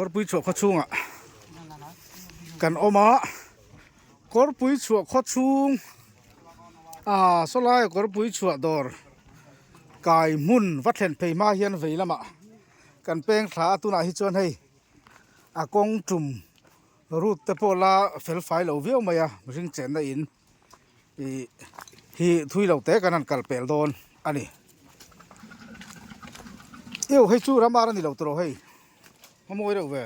Kawrpui chhuah khaw chhungah kan awm a, Kawrpui chhuah khaw chhung ah saw laia Kawrpui chhuah dawr kai hmun va thlen phei hma hian vei lamah kan peng thla a, tunah hi chuan hei a kawng tum route te pawh la fel fai lo viau mai a mihring chenna in. Ih hi thui lo te kan han kal pel dawn a ni. Io hei chu ramar a ni lo tawh hei a mawi reuh ve.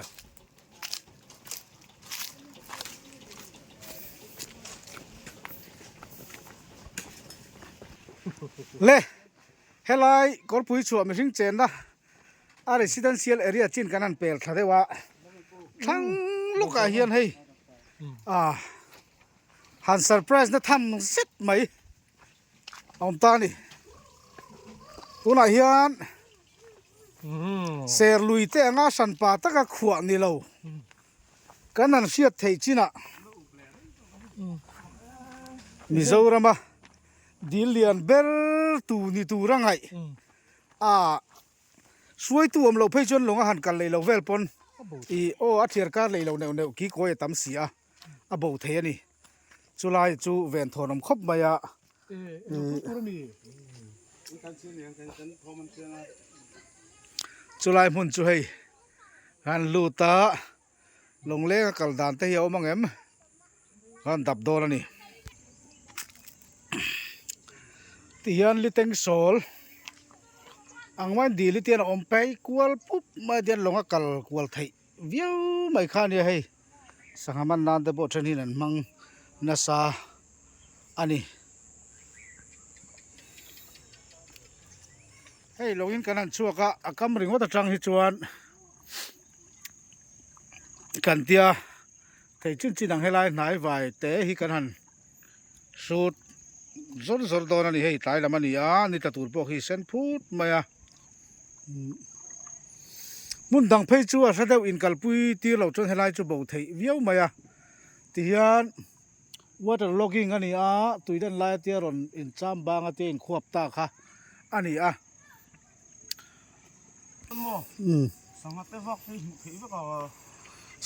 Le helai kawrpui chhuah mihring chenna a residential area chin kan han pel thla deuh a thlang lawkah hian hei ah. Han surprise na tham zet mai a awm ta a ni. Tunah hian serlui te anga hranpa taka khuah ni lo kan han hriat theih chinah Mizorama dil lian ber tu ni tur a ngaih a Hruaitu awm loh phei chuan lawng a han kal lei lo vel pawn ih aw a thiar kar lei lo neuh neuh ki kawi a tam si a, a bo thei a ni. Chulai chu ven thawn awm khawp mai a. Chulai hmun chu hei han lut a, lawng leng a kal dan te hi a awm ang em? Khan dap dawn a ni. Tihian liteng sawl ang maiin dil hi tian a awm phei kual pup mai a tian lawng a kal kual theih viau mai kha a nia hei sangha man nan te pawh then hian an hmang nasa a ni. Hei lawngin kan han chhuak a a kam ringawt atang hi chuan kan tia. Thei chin chin ang helai hnai vai te hi kan han hrut zawr zawr dawn a ni hei tlai lam a ni a ni tla tur pawh khi sen phut mai a hmun dang phei chu a hre deuh inkalpui tir loh chuan helai chu bo theih viau mai a tihian water logging a ni a tui dan lai atia rawn incham bang atia inkhuap ta kha a ni a.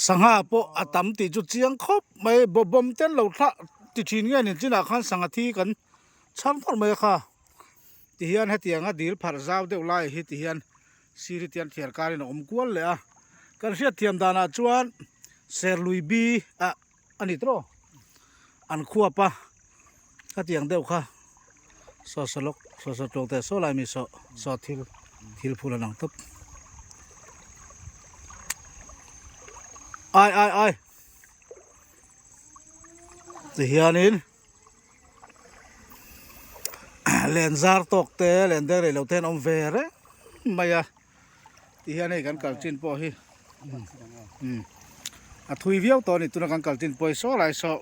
Sangha pawh a tam tih chu chiang khawp mai bawm te an lo thlah ti thin nge ni chinah khan sangha thi kan chhar nawlh mai a kha tihian hetianga dil pharh zau deuh lai hi tihian sir hi tian thiar karin a awm kual leh a kan hriatthiam danah chuan serlui bi ah A ni tawh an khuap a khatiang deuh kha saw saw lawk saw saw tawng te saw lai mi saw saw thil thil phul an ang tawp ai ai ai ti hianin len zar tawk te len deng rei lo te an awm ve reng mai a. Ti hian hei kan kal chin pawh hi umm a thui viau tawh a ni tuna kan kal chin pawh hi saw lai saw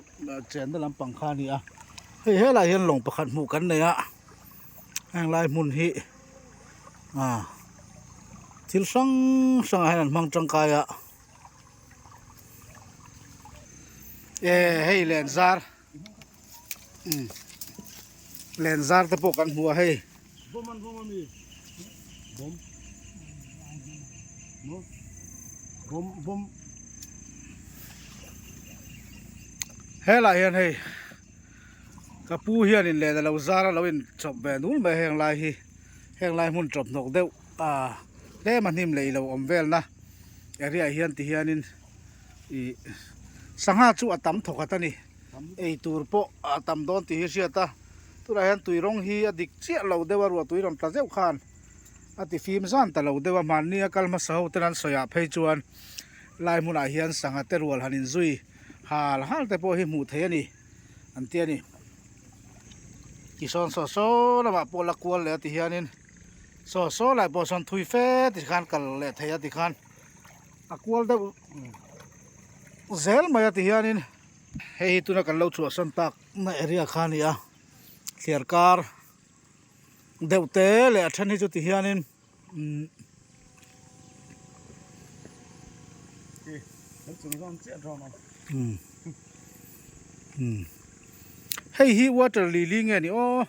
chenna lampang kha a ni a hei helaiah hian lawng pakhat hmuh kan nei a heng lai hmun hi ah thil hrang hrangah hian an hmang tangkai a e hei len zar umm len zar te pawh kan hmu a hei. Helaiah hian hei ka pu hianin len alo zar a lo inchawp ve nul mai a heng lai hi heng lai hmun chawp hnawk deuh ah tlem a hnim leh ilo awm velna area ah hian ti hianin ih sangha chu a tam thawkhat a ni. Ei tur pawh a tam dawn tih hi hriat a, tunah hian tui rawng hi a dik chiah lo deuh a, ruah tui rawn tla zeuh khan a ti fim zan ta lo deuh a, hmanni a kal hmasa ho ten an sawi ah phei chuan lai hmunah hian sangha te rual han inzui hal hal te pawh hi hmuh theih a ni an ti a ni. Tisawn saw saw lamah pawh la kual leh a ti hianin saw saw lai pawh sawn thui fe ti khan kal leh thei a ti khan a kual deuh zel mai a ti hianin. Hei hi tuna kan lo chhuahsan tak na area kha a ni a thliar kar deuh te leh a then hi chu ti hianin umm umm hei hi water lily nge ni aw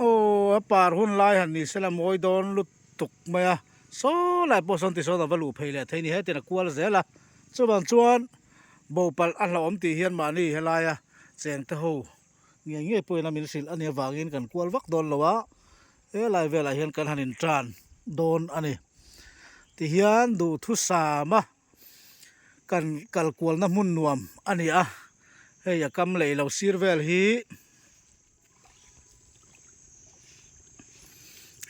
aw a par hun lai han ni sela mawi dawn lutuk mai a. Saw lai pawh sawn tisawn a va luh phei leh thei a ni hetin a kual zel a. Chuvang chuan bo palh a hlauhawm tih hian mahni helaia cheng te ho ngei ngei pawhin a min hrilh a nih avangin kan kual vak dawn lo a, helai velah hian kan han intan dawn a ni. Tihian duhthusam a kan kal kualna hmun nuam a ni a, hei a kam leh ilo sir vel hi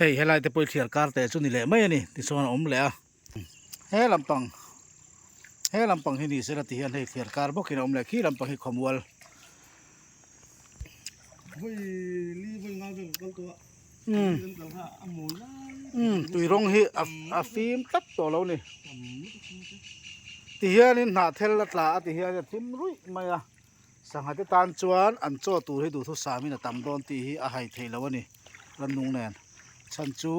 hei helai te pawh i thliar kar teh chu ni leh mai a ni tichuan a awm leh a he lampang he lampang hi ni sela ti hian hei thliar kar bawkin a awm leh khi lampang hi khawmual. Tui rawng hi a fim tlat tawh lo ni tihianin hnahthel a tla a ti hian a thim ruih mai a sangha te tan chuan an chaw tur hi duhthusam in a tam dawn tih hi a hai thei lo a ni rannung nen chhan chu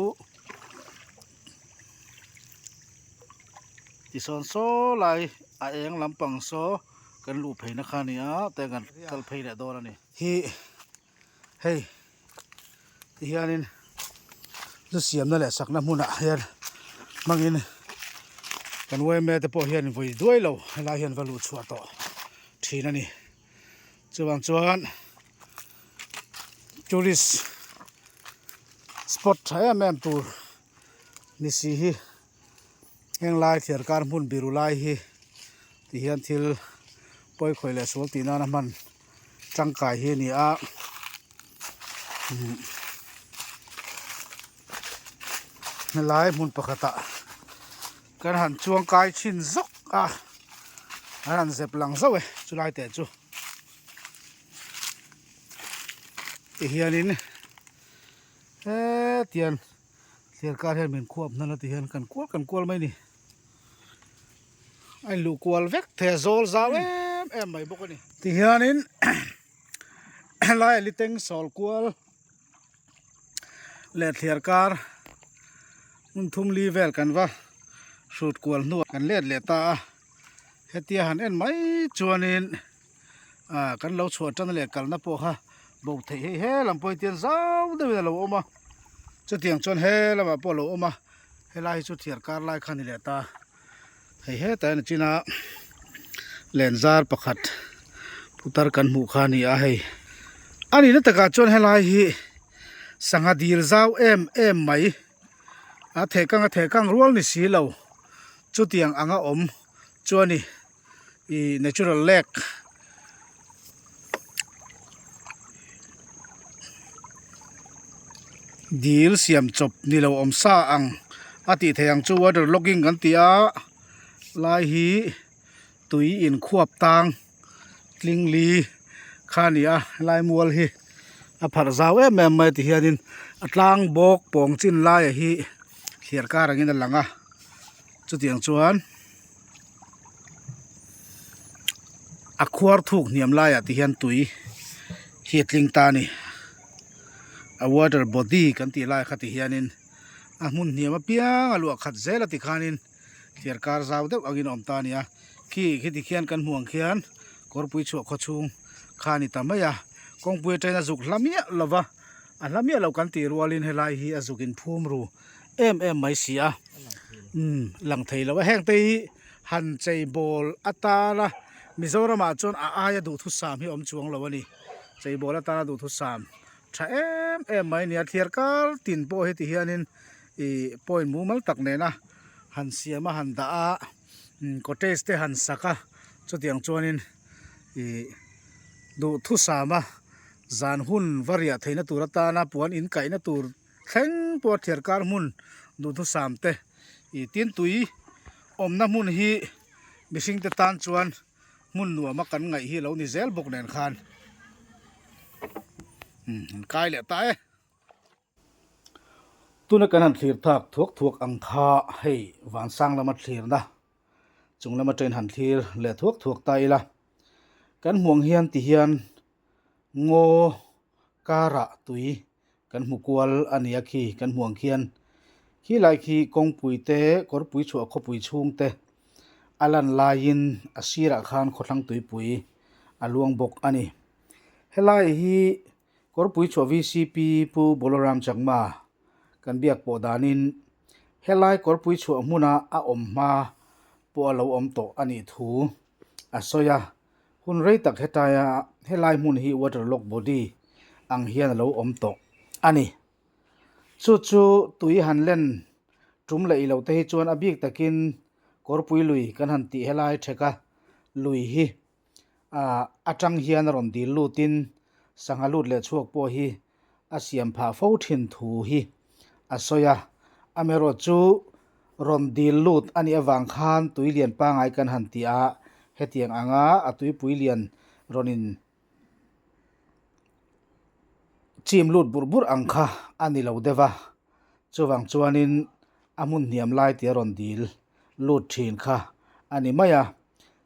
tisawn saw lai a eng lampang saw kan luh pheina kha a ni a tiang kan kal phei leh dawn a ni hi. Hei ti hianin zu siamna leh sakna hmunah hian hmangin kan yma te pawh hian vawi duai lo helai hian va luh chhuah tawh thin a ni. Chuvang chuan tourist spot tha em em tur ni si hi heng lai thliar kar hmun biru lai hi ti hian thil pawi khawih leh sual tih nana hman tangkai hi a ni a helai hmun pakhatah kan han chuang kai chhin zawk a an han zep lang zauh e chulai teh chu tihianin hetiang thliar kar hian min khuap hnan a tihian kan kual kan kual mai a ni. A inluh kual vek thei a zawl zau em em mai bawk a ni. Tihianin helai a liteng sawl kual leh thliar kar hmun thum li vel kan va hrut kual hnuah kan let leh ta a hetia han en mai chuanin ah kan lo chhuah tan leh kalna pawh kha bo theih hei he lam pawh hi tian zau deuhin a lo awm a chutiang chuan he lamah pawh a lo awm a helai hi chu thiar kar lai kha a ni leh ta hei hetah hian a chin a lenzar pakhat putar kan hmuh kha a ni a hei a nihna takah chuan helai hi sangha dil zau em em mai a thehkang a thehkang rual ni si lo chutiang anga awm chu a ni. Ih natural lake dil siam chawp ni lo awm sa ang a tih theih ang chu water logging kan ti a lai hi tui inkhuap tang tling li kha a ni a helai mual hi a pharh zau em em mai tihianin a tlang bawk pawng chin laiah hi thliar kar angin a lang a chutiang chuan. A khuar thuk hniam laiah te hian tui hi a tling ta a ni a water body kan tih lai kha ti hianin a hmun hniam apiang a luah khat zel a ti khanin thliar kar zau deuh angin a awm ta a ni a khi khiti khian kan hmuh ang khian kawrpui chhuah khaw chhung kha a ni ta mai a kawngpui atangin a zuk hla miah lo va a hla miah lo kan tih rualin helai hi a zuk inphum ru em em mai si a umm lang thei lo a heng te hi han chei bawl atana Mizoram ah chuan a aia duhthusam hi a awm chuang lo a ni chei bawl atana duhthusam tha em em mai a ni a thliar kar tin pawh heti hianin ih point mumal tak nena han siam a han dah a umm cottage te han sak a chutiang chuanin ih duhthusam a zan hun va riah theihna tur atana puan in kaihna tur. Thleng pawh thiar kar hmun duhthusam te ih tin tui awmna hmun hi mihring te tan chuan hmun nuam a kan ngaih hi lo ni zel bawk nen khan umm an kai leh ta e. Tuna kan han thlir thak thuak thuak ang kha hei vansang lama thlirna chung lama train han thlir leh thuak thuak ta ila kan hmuh ang hian ti hian ngaw karah tui kan hmu kual a ni a khi kan hmu ang khian khi lai khi kawngpui te kawrpui chhuah khawpui chhung te a lan laiin a sirah khan khawthlang tuipui a luang bawk a ni helai hi kawrpui chhuah V C P Pu Boloram Chakma kan biak pawh danin. Helai kawrpui chhuah hmuna a awm hma pawh a lo awm tawh a nih thu a sawi a. Hun rei tak hetaia helai hmun hi water lock body ang hian a lo awm tawh a ni. Chu chu tui han len tum leh ilo te hi chuan a bik takin kawrpui lui kan han tih helai theka lui hi ah atang hian a rawn dil lutin sangha lut leh chhuak pawh hi a siam phah fo thin thu hi a sawi a. Amaherawh chu rawn dil lut a nih avang khan tui lian pangai kan han ti a, hetiang anga a tuipui lian rawn in chim lut burh burh ang kha a ni lo deuh a, chuvang chuanin a hmun hniam lai tia rawn dil lut thin kha a ni mai a.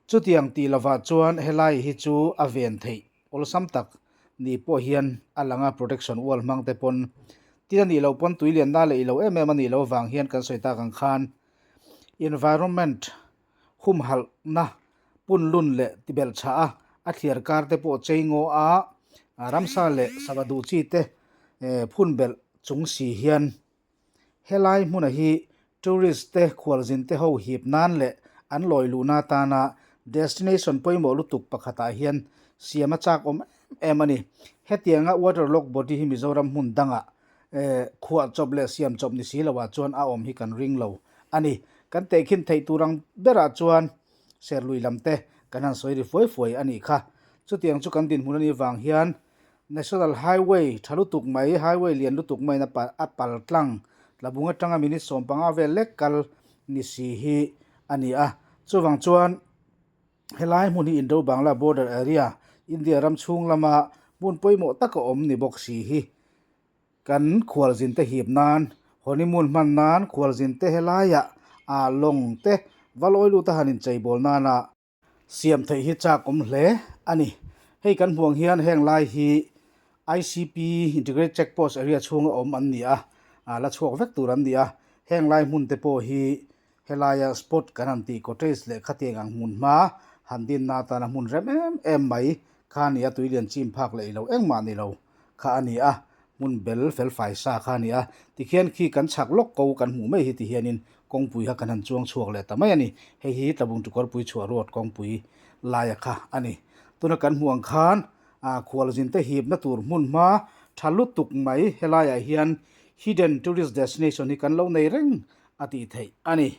Chutiang tih lovah chuan helai hi chu a ven theih awlsam tak ni pawh hian a lang a, protection wall hmang te pawn tin a nih loh pawn tui lian na leh ilo em em a nih loh avang hian kan sawi tak ang khan environment humhalhna punlun leh tibelh chhah a, a thliar kar te pawh chei ngaw a, ramsa leh sava duh chi te phun belh chung si hian Helai hmuna hi tourist te khualzin te ho hip nan leh an lawi luhna atana destination pawimawh lutuk pakhatah hian siam a chak awm em em a ni. Hetianga water lock body hi Mizoram hmun dangah khuah chawp leh siam chawp ni si loah chuan a awm hi kan ring lo a ni. Kan tehkhin theih tur ang berah chuan serlui lam te kan han sawi ri fuai fuai a nih kha. Chutiang chu kan dinhmun a nih vang hian National Highway tha lutuk mai, highway lian lutuk maiin a pal a pal tlang tlabung atanga minute 15 vel lek kal ni si hi a ni a. Chuvang chuan helai hmun hi Indo-Bangla border area, India ram chhung lama hmun pawimawh taka awm ni bawk si hi kan khualzin te hip nan, honeymoon hman nan, khualzin te helaiah ah lawng te va lawi lut a han incheibawl nana Siam theih hi chak awm hle a ni. Hei kan hmuh ang hian heng lai hi ICP, Integrated Check Post Area, chhunga awm an ni a, la chhuak vek tur an ni a. Heng lai hmun te pawh hi helaia spot kan han tih cottage leh khatiang ang hmun hma han dinna atana hmun rem em em mai kha a ni a, tuilian chim phak leh ilo engmah ni lo kha a ni a, hmun bel fel fai sa kha a ni a. Tikhian khi kan chhak lawk ko kan hmuh mai hi tihianin kawngpui kha kan han chuang chhuak leh ta mai a ni. Hei hi Tlabung Tukawrpui chhuah ruat kawngpui laia kha a ni. Tuna kan hmuh ang khan ah khualzin te hipna tur hmun hma tha lutuk mai helaiah hian hidden tourist destination hi kan lo nei reng a tih theih a ni.